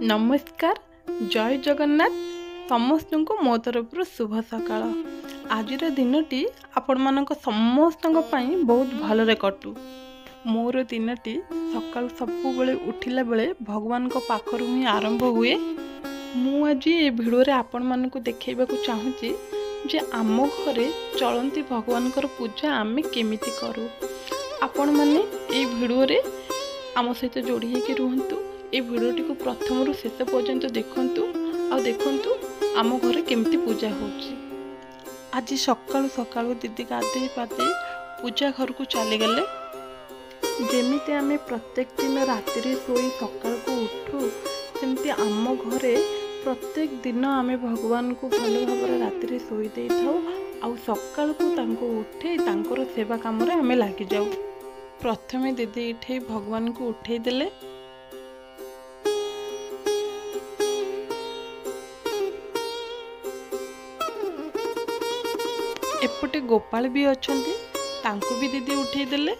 ନମସ୍କାର, ଜୟ ଜଗନ୍ନାଥ। ସମସ୍ତଙ୍କୁ ମୋ ତରଫରୁ ଶୁଭ ସକାଳ। ଆଜିର ଦିନଟି ଆପଣମାନଙ୍କ ସମସ୍ତଙ୍କ ପାଇଁ ବହୁତ ଭଲରେ କଟୁ। ମୋର ଦିନଟି ସକାଳୁ ସବୁବେଳେ ଉଠିଲା ବେଳେ ଭଗବାନଙ୍କ ପାଖରୁ ହିଁ ଆରମ୍ଭ ହୁଏ। ମୁଁ ଆଜି ଏ ଭିଡ଼ିଓରେ ଆପଣମାନଙ୍କୁ ଦେଖାଇବାକୁ ଚାହୁଁଛି ଯେ ଆମ ଘରେ ଚଳନ୍ତି ଭଗବାନଙ୍କର ପୂଜା ଆମେ କେମିତି କରୁ। ଆପଣମାନେ ଏଇ ଭିଡ଼ିଓରେ ଆମ ସହିତ ଯୋଡ଼ି ହେଇକି ରୁହନ୍ତୁ। ଏଇ ଭିଡ଼ିଓଟିକୁ ପ୍ରଥମରୁ ଶେଷ ପର୍ଯ୍ୟନ୍ତ ଦେଖନ୍ତୁ ଆଉ ଦେଖନ୍ତୁ ଆମ ଘରେ କେମିତି ପୂଜା ହେଉଛି। ଆଜି ସକାଳୁ ସକାଳୁ ଦିଦି ଗାଧେଇ ପାଧେଇ ପୂଜା ଘରକୁ ଚାଲିଗଲେ। ଯେମିତି ଆମେ ପ୍ରତ୍ୟେକ ଦିନ ରାତିରେ ଶୋଇ ସକାଳକୁ ଉଠୁ, ସେମିତି ଆମ ଘରେ ପ୍ରତ୍ୟେକ ଦିନ ଆମେ ଭଗବାନଙ୍କୁ ଭଲ ଭାବରେ ରାତିରେ ଶୋଇ ଦେଇଥାଉ ଆଉ ସକାଳକୁ ତାଙ୍କୁ ଉଠେଇ ତାଙ୍କର ସେବା କାମରେ ଆମେ ଲାଗିଯାଉ। ପ୍ରଥମେ ଦିଦି ଏଠି ଭଗବାନଙ୍କୁ ଉଠେଇ ଦେଲେ। ଏପଟେ ଗୋପାଳ ବି ଅଛନ୍ତି, ତାଙ୍କୁ ବି ଦିଦି ଉଠେଇ ଦେଲେ।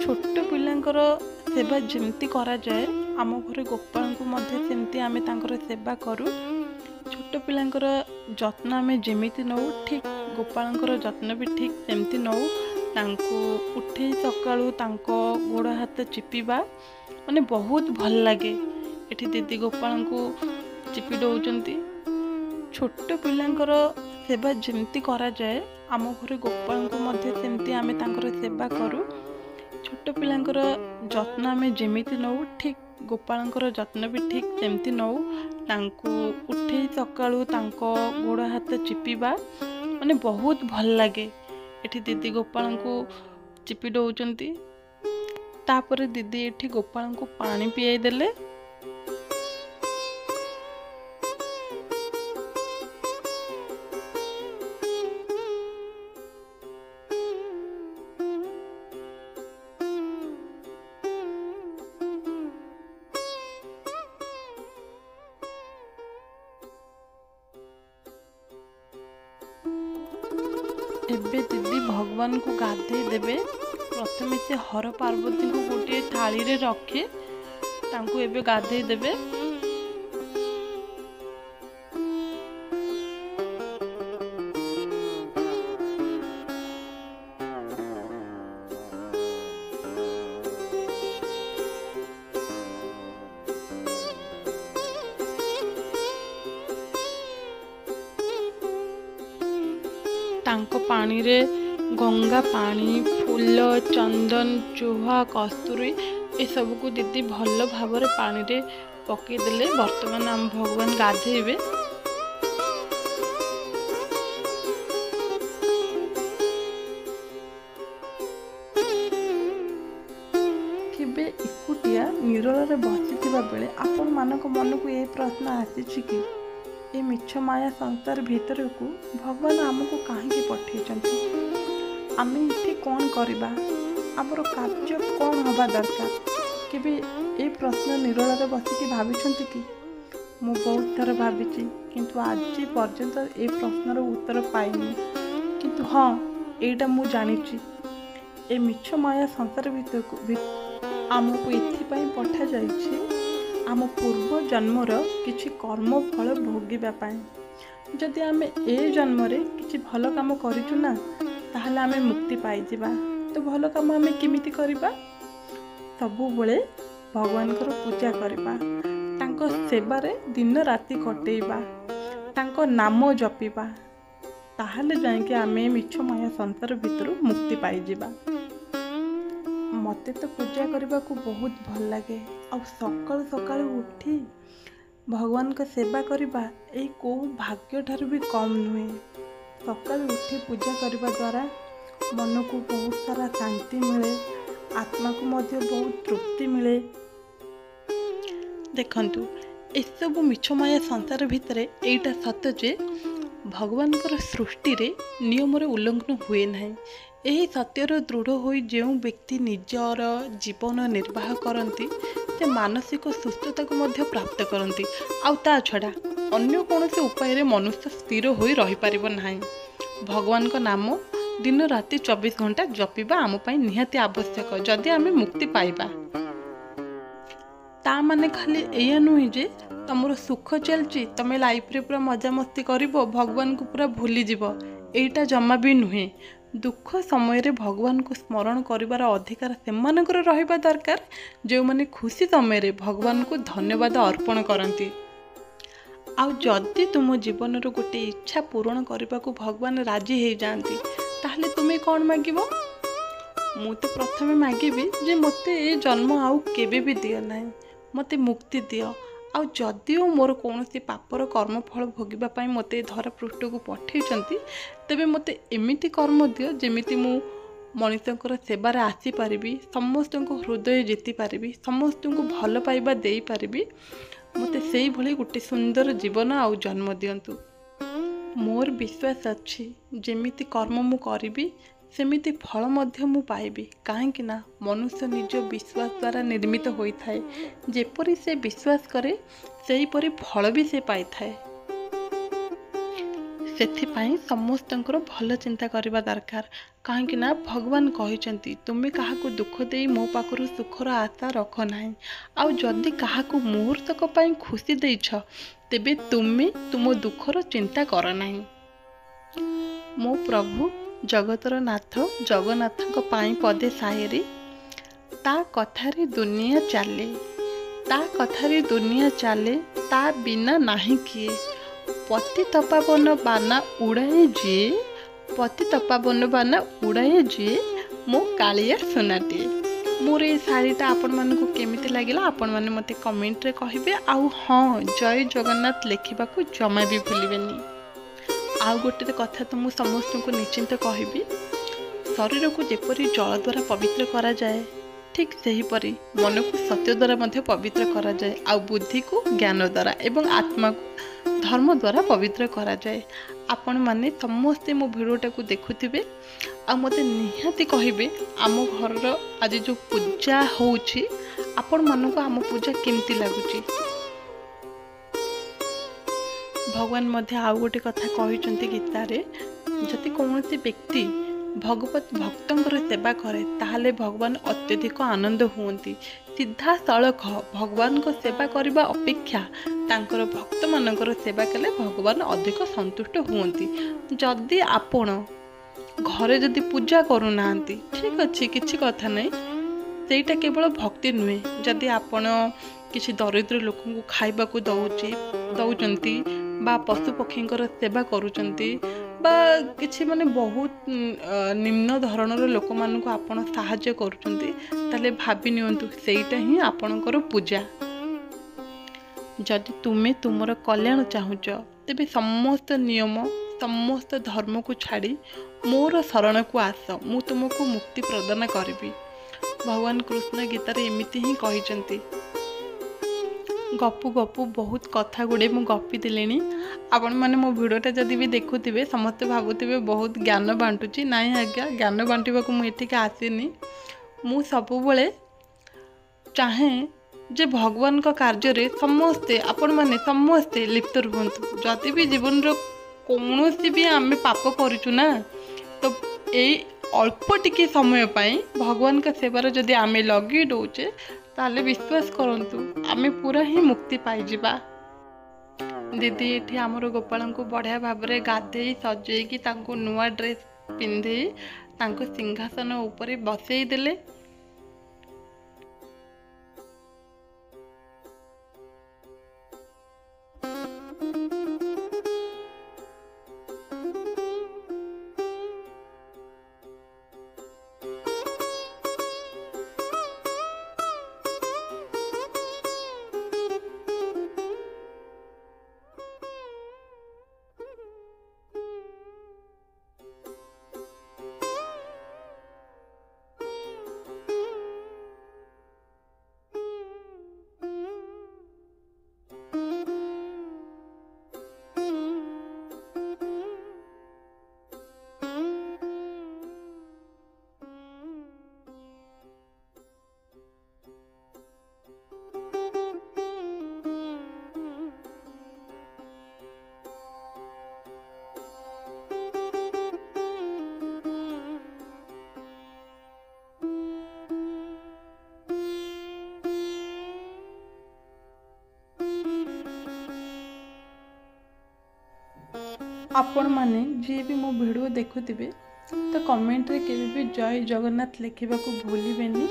ଛୋଟ ପିଲାଙ୍କର ସେବା ଯେମିତି କରାଯାଏ, ଆମ ଘରେ ଗୋପାଳଙ୍କୁ ମଧ୍ୟ ସେମିତି ଆମେ ତାଙ୍କର ସେବା କରୁ। ଛୋଟ ପିଲାଙ୍କର ଯତ୍ନ ଆମେ ଯେମିତି ନେଉ, ଠିକ୍ ଗୋପାଳଙ୍କର ଯତ୍ନ ବି ଠିକ୍ ସେମିତି ନେଉ। ତାଙ୍କୁ ଉଠେଇ ସକାଳୁ ତାଙ୍କ ଗୋଡ଼ ହାତ ଚିପିବା ମାନେ ବହୁତ ଭଲ ଲାଗେ। ଏଠି ଦିଦି ଗୋପାଳଙ୍କୁ ଚିପି ଦେଉଛନ୍ତି। ଛୋଟ ପିଲାଙ୍କର ସେବା ଯେମିତି କରାଯାଏ, ଆମ ଘରେ ଗୋପାଳଙ୍କୁ ମଧ୍ୟ ସେମିତି ଆମେ ତାଙ୍କର ସେବା କରୁ। ଛୋଟ ପିଲାଙ୍କର ଯତ୍ନ ଆମେ ଯେମିତି ନେଉ, ଠିକ୍ ଗୋପାଳଙ୍କର ଯତ୍ନ ବି ଠିକ୍ ସେମିତି ନେଉ। ତାଙ୍କୁ ଉଠେଇ ସକାଳୁ ତାଙ୍କ ଗୋଡ଼ ହାତ ଚିପିବା ମାନେ ବହୁତ ଭଲ ଲାଗେ। ଏଠି ଦିଦି ଗୋପାଳଙ୍କୁ ଚିପି ଦେଉଛନ୍ତି। ତାପରେ ଦିଦି ଏଠି ଗୋପାଳଙ୍କୁ ପାଣି ପିଆଇ ଦେଲେ। ଏବେ ଦିଦି ଭଗବାନଙ୍କୁ ଗାଧେଇ ଦେବେ। ପ୍ରଥମେ ସେ ହର ପାର୍ବତୀଙ୍କୁ ଗୋଟିଏ ଥାଳିରେ ରଖି ତାଙ୍କୁ ଏବେ ଗାଧେଇ ଦେବେ। ତାଙ୍କ ପାଣିରେ ଗଙ୍ଗା ପାଣି, ଫୁଲ, ଚନ୍ଦନ, ଚୁହା, କସ୍ତୁରୀ ଏସବୁକୁ ଦିଦି ଭଲ ଭାବରେ ପାଣିରେ ପକାଇଦେଲେ। ବର୍ତ୍ତମାନ ଆମ ଭଗବାନ ଗାଧେଇବେ। କେବେ ଏକୁଟିଆ ନିରଳରେ ବସିଥିବା ବେଳେ ଆପଣମାନଙ୍କ ମନକୁ ଏ ପ୍ରଶ୍ନ ଆସିଛି କି, ଏ ମିଛ ମାୟା ସଂସାର ଭିତରକୁ ଭଗବାନ ଆମକୁ କାହିଁକି ପଠେଇଛନ୍ତି? ଆମେ ଏଠି କ'ଣ କରିବା? ଆମର କାର୍ଯ୍ୟ କ'ଣ ହେବା ଦରକାର? କେବେ ଏ ପ୍ରଶ୍ନ ନିରଳରେ ବସିକି ଭାବିଛନ୍ତି କି? ମୁଁ ବହୁତ ଥର ଭାବିଛି, କିନ୍ତୁ ଆଜି ପର୍ଯ୍ୟନ୍ତ ଏ ପ୍ରଶ୍ନର ଉତ୍ତର ପାଇନି। କିନ୍ତୁ ହଁ, ଏଇଟା ମୁଁ ଜାଣିଛି, ଏ ମିଛ ମାୟା ସଂସାର ଭିତରକୁ ଆମକୁ ଏଥିପାଇଁ ପଠାଯାଇଛି ଆମ ପୂର୍ବ ଜନ୍ମର କିଛି କର୍ମଫଳ ଭୋଗିବା ପାଇଁ। ଯଦି ଆମେ ଏ ଜନ୍ମରେ କିଛି ଭଲ କାମ କରିଛୁ ନା, ତାହେଲେ ଆମେ ମୁକ୍ତି ପାଇଯିବା। ତ ଭଲ କାମ ଆମେ କେମିତି କରିବା? ସବୁବେଳେ ଭଗବାନଙ୍କର ପୂଜା କରିବା, ତାଙ୍କ ସେବାରେ ଦିନ ରାତି କଟେଇବା, ତାଙ୍କ ନାମ ଜପିବା, ତାହେଲେ ଯାଇକି ଆମେ ମିଛ ମାୟା ସଂସାର ଭିତରୁ ମୁକ୍ତି ପାଇଯିବା। ମୋତେ ତ ପୂଜା କରିବାକୁ ବହୁତ ଭଲ ଲାଗେ, ଆଉ ସକାଳୁ ସକାଳୁ ଉଠି ଭଗବାନଙ୍କ ସେବା କରିବା ଏଇ କେଉଁ ଭାଗ୍ୟ ଠାରୁ ବି କମ୍ ନୁହେଁ। ସକାଳୁ ଉଠି ପୂଜା କରିବା ଦ୍ୱାରା ମନକୁ ବହୁତ ସାରା ଶାନ୍ତି ମିଳେ, ଆତ୍ମାକୁ ମଧ୍ୟ ବହୁତ ତୃପ୍ତି ମିଳେ। ଦେଖନ୍ତୁ, ଏସବୁ ମିଛ ମାୟା ସଂସାର ଭିତରେ ଏଇଟା ସତ ଯେ ଭଗବାନଙ୍କର ସୃଷ୍ଟିରେ ନିୟମର ଉଲ୍ଲଂଘନ ହୁଏ ନାହିଁ। ଏହି ସତ୍ୟର ଦୃଢ଼ ହୋଇ ଯେଉଁ ବ୍ୟକ୍ତି ନିଜର ଜୀବନ ନିର୍ବାହ କରନ୍ତି, ସେ ମାନସିକ ସୁସ୍ଥତାକୁ ମଧ୍ୟ ପ୍ରାପ୍ତ କରନ୍ତି। ଆଉ ତା ଛଡ଼ା ଅନ୍ୟ କୌଣସି ଉପାୟରେ ମନୁଷ୍ୟ ସ୍ଥିର ହୋଇ ରହିପାରିବ ନାହିଁ। ଭଗବାନଙ୍କ ନାମ ଦିନ ରାତି 24 ଘଣ୍ଟା ଜପିବା ଆମ ପାଇଁ ନିହାତି ଆବଶ୍ୟକ, ଯଦି ଆମେ ମୁକ୍ତି ପାଇବା। ତା ମାନେ ଖାଲି ଏଇଆ ନୁହେଁ ଯେ ତମର ସୁଖ ଚାଲିଛି, ତମେ ଲାଇଫ୍ରେ ପୁରା ମଜାମସ୍ତି କରିବ, ଭଗବାନଙ୍କୁ ପୁରା ଭୁଲିଯିବ, ଏଇଟା ଜମା ବି ନୁହେଁ। ଦୁଃଖ ସମୟରେ ଭଗବାନଙ୍କୁ ସ୍ମରଣ କରିବାର ଅଧିକାର ସେମାନଙ୍କର ରହିବା ଦରକାର, ଯେଉଁମାନେ ଖୁସି ସମୟରେ ଭଗବାନଙ୍କୁ ଧନ୍ୟବାଦ ଅର୍ପଣ କରନ୍ତି। ଆଉ ଯଦି ତୁମ ଜୀବନର ଗୋଟେ ଇଚ୍ଛା ପୂରଣ କରିବାକୁ ଭଗବାନ ରାଜି ହେଇଯାଆନ୍ତି, ତାହେଲେ ତୁମେ କ'ଣ ମାଗିବ? ମୁଁ ତ ପ୍ରଥମେ ମାଗିବି ଯେ ମୋତେ ଏ ଜନ୍ମ ଆଉ କେବେ ବି ଦିଅ ନାହିଁ, ମୋତେ ମୁକ୍ତି ଦିଅ। ଆଉ ଯଦିଓ ମୋର କୌଣସି ପାପର କର୍ମଫଳ ଭୋଗିବା ପାଇଁ ମୋତେ ଧରା ପୃଷ୍ଠକୁ ପଠେଇଛନ୍ତି, ତେବେ ମୋତେ ଏମିତି କର୍ମ ଦିଅ ଯେମିତି ମୁଁ ମଣିଷଙ୍କର ସେବାରେ ଆସିପାରିବି, ସମସ୍ତଙ୍କ ହୃଦୟ ଜିତିପାରିବି, ସମସ୍ତଙ୍କୁ ଭଲ ପାଇବା ଦେଇପାରିବି। ମୋତେ ସେଇଭଳି ଗୋଟେ ସୁନ୍ଦର ଜୀବନ ଆଉ ଜନ୍ମ ଦିଅନ୍ତୁ। ମୋର ବିଶ୍ୱାସ ଅଛି, ଯେମିତି କର୍ମ ମୁଁ କରିବି ସେମିତି ଫଳ ମଧ୍ୟ ମୁଁ ପାଇବି। କାହିଁକି ନା ମନୁଷ୍ୟ ନିଜ ବିଶ୍ୱାସ ଦ୍ୱାରା ନିର୍ମିତ ହୋଇଥାଏ। ଯେପରି ସେ ବିଶ୍ୱାସ କରେ, ସେହିପରି ଫଳ ବି ସେ ପାଇଥାଏ। ସେଥିପାଇଁ ସମସ୍ତଙ୍କର ଭଲ ଚିନ୍ତା କରିବା ଦରକାର। କାହିଁକି ନା ଭଗବାନ କହିଛନ୍ତି, ତୁମେ କାହାକୁ ଦୁଃଖ ଦେଇ ମୋ ପାଖରୁ ସୁଖର ଆଶା ରଖ ନାହିଁ। ଆଉ ଯଦି କାହାକୁ ମୁହୂର୍ତ୍ତକ ପାଇଁ ଖୁସି ଦେଇଛ, ତେବେ ତୁମେ ତୁମ ଦୁଃଖର ଚିନ୍ତା କର ନାହିଁ। ମୋ ପ୍ରଭୁ ଜଗତର ନାଥ ଜଗନ୍ନାଥଙ୍କ ପାଇଁ ପଦେ ସାଏରୀ। ତା କଥାରେ ଦୁନିଆ ଚାଲେ, ତା କଥାରେ ଦୁନିଆ ଚାଲେ, ତା ବିନା ନାହିଁ କିଏ। ପତିତ ପାବନ ବାନା ଉଡ଼ାଏ ଯିଏ, ପତିତ ପାବନ ବାନା ଉଡ଼ାଏ ଯିଏ, ମୋ କାଳିଆ ସୁନାଟିଏ। ମୋର ଏ ଶାଢ଼ୀଟା ଆପଣମାନଙ୍କୁ କେମିତି ଲାଗିଲା, ଆପଣମାନେ ମୋତେ କମେଣ୍ଟରେ କହିବେ। ଆଉ ହଁ, ଜୟ ଜଗନ୍ନାଥ ଲେଖିବାକୁ ଜମା ବି ଭୁଲିବେନି। ଆଉ ଗୋଟେ କଥା ତ ମୁଁ ସମସ୍ତଙ୍କୁ ନିଶ୍ଚିନ୍ତ କହିବି, ଶରୀରକୁ ଯେପରି ଜଳ ଦ୍ୱାରା ପବିତ୍ର କରାଯାଏ, ଠିକ୍ ସେହିପରି ମନକୁ ସତ୍ୟ ଦ୍ୱାରା ମଧ୍ୟ ପବିତ୍ର କରାଯାଏ, ଆଉ ବୁଦ୍ଧିକୁ ଜ୍ଞାନ ଦ୍ୱାରା ଏବଂ ଆତ୍ମାକୁ ଧର୍ମ ଦ୍ୱାରା ପବିତ୍ର କରାଯାଏ। ଆପଣମାନେ ସମସ୍ତେ ମୋ ଭିଡ଼ିଓଟାକୁ ଦେଖୁଥିବେ ଆଉ ମୋତେ ନିହାତି କହିବେ, ଆମ ଘରର ଆଜି ଯେଉଁ ପୂଜା ହେଉଛି, ଆପଣମାନଙ୍କୁ ଆମ ପୂଜା କେମିତି ଲାଗୁଛି। ଭଗବାନ ମଧ୍ୟ ଆଉ ଗୋଟେ କଥା କହିଛନ୍ତି ଗୀତାରେ, ଯଦି କୌଣସି ବ୍ୟକ୍ତି ଭଗବତ ଭକ୍ତଙ୍କର ସେବା କରେ, ତାହେଲେ ଭଗବାନ ଅତ୍ୟଧିକ ଆନନ୍ଦ ହୁଅନ୍ତି। ସିଧାସଳଖ ଭଗବାନଙ୍କ ସେବା କରିବା ଅପେକ୍ଷା ତାଙ୍କର ଭକ୍ତମାନଙ୍କର ସେବା କଲେ ଭଗବାନ ଅଧିକ ସନ୍ତୁଷ୍ଟ ହୁଅନ୍ତି। ଯଦି ଆପଣ ଘରେ ଯଦି ପୂଜା କରୁନାହାନ୍ତି, ଠିକ୍ ଅଛି, କିଛି କଥା ନାହିଁ, ସେଇଟା କେବଳ ଭକ୍ତି ନୁହେଁ। ଯଦି ଆପଣ କିଛି ଦରିଦ୍ର ଲୋକଙ୍କୁ ଖାଇବାକୁ ଦେଉଛନ୍ତି ବା ପଶୁପକ୍ଷୀଙ୍କର ସେବା କରୁଛନ୍ତି ବା କିଛି ମାନେ ବହୁତ ନିମ୍ନ ଧରଣର ଲୋକମାନଙ୍କୁ ଆପଣ ସାହାଯ୍ୟ କରୁଛନ୍ତି, ତାହେଲେ ଭାବି ନିଅନ୍ତୁ ସେଇଟା ହିଁ ଆପଣଙ୍କର ପୂଜା। ଯଦି ତୁମେ ତୁମର କଲ୍ୟାଣ ଚାହୁଁଛ, ତେବେ ସମସ୍ତ ନିୟମ, ସମସ୍ତ ଧର୍ମକୁ ଛାଡ଼ି ମୋର ଶରଣକୁ ଆସ, ମୁଁ ତୁମକୁ ମୁକ୍ତି ପ୍ରଦାନ କରିବି। ଭଗବାନ କୃଷ୍ଣ ଗୀତାରେ ଏମିତି ହିଁ କହିଛନ୍ତି। ଗପୁ ଗପୁ ବହୁତ କଥା ଗୁଡ଼ିଏ ମୁଁ ଗପି ଦେଲିଣି। ଆପଣମାନେ ମୋ ଭିଡ଼ିଓଟା ଯଦି ବି ଦେଖୁଥିବେ, ସମସ୍ତେ ଭାବୁଥିବେ ବହୁତ ଜ୍ଞାନ ବାଣ୍ଟୁଛି। ନାଇଁ ଆଜ୍ଞା, ଜ୍ଞାନ ବାଣ୍ଟିବାକୁ ମୁଁ ଏଠିକି ଆସିନି। ମୁଁ ସବୁବେଳେ ଚାହେଁ ଯେ ଭଗବାନଙ୍କ କାର୍ଯ୍ୟରେ ସମସ୍ତେ, ଆପଣମାନେ ସମସ୍ତେ ଲିପ୍ତ ରୁହନ୍ତୁ। ଯଦି ବି ଜୀବନର କୌଣସି ବି ଆମେ ପାପ କରୁଛୁ ନା, ତ ଏଇ ଅଳ୍ପ ଟିକେ ସମୟ ପାଇଁ ଭଗବାନଙ୍କ ସେବାରେ ଯଦି ଆମେ ଲଗେଇ ଦେଉଛେ, ତାହେଲେ ବିଶ୍ୱାସ କରନ୍ତୁ ଆମେ ପୁରା ହିଁ ମୁକ୍ତି ପାଇଯିବା। ଦିଦି ଏଠି ଆମର ଗୋପାଳଙ୍କୁ ବଢ଼ିଆ ଭାବରେ ଗାଧେଇ ସଜେଇକି ତାଙ୍କୁ ନୂଆ ଡ୍ରେସ୍ ପିନ୍ଧେଇ ତାଙ୍କୁ ସିଂହାସନ ଉପରେ ବସେଇ ଦେଲେ। ଆପଣମାନେ ଯିଏ ବି ମୋ ଭିଡ଼ିଓ ଦେଖୁଥିବେ ତ କମେଣ୍ଟରେ କେବେ ବି ଜୟ ଜଗନ୍ନାଥ ଲେଖିବାକୁ ଭୁଲିବେନି।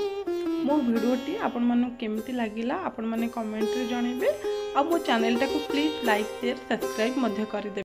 ମୋ ଭିଡ଼ିଓଟି ଆପଣମାନଙ୍କୁ କେମିତି ଲାଗିଲା, ଆପଣମାନେ କମେଣ୍ଟରେ ଜଣାଇବେ, ଆଉ ମୋ ଚ୍ୟାନେଲଟାକୁ ପ୍ଲିଜ୍ ଲାଇକ୍, ସେୟାର, ସବସ୍କ୍ରାଇବ୍ ମଧ୍ୟ କରିଦେବେ।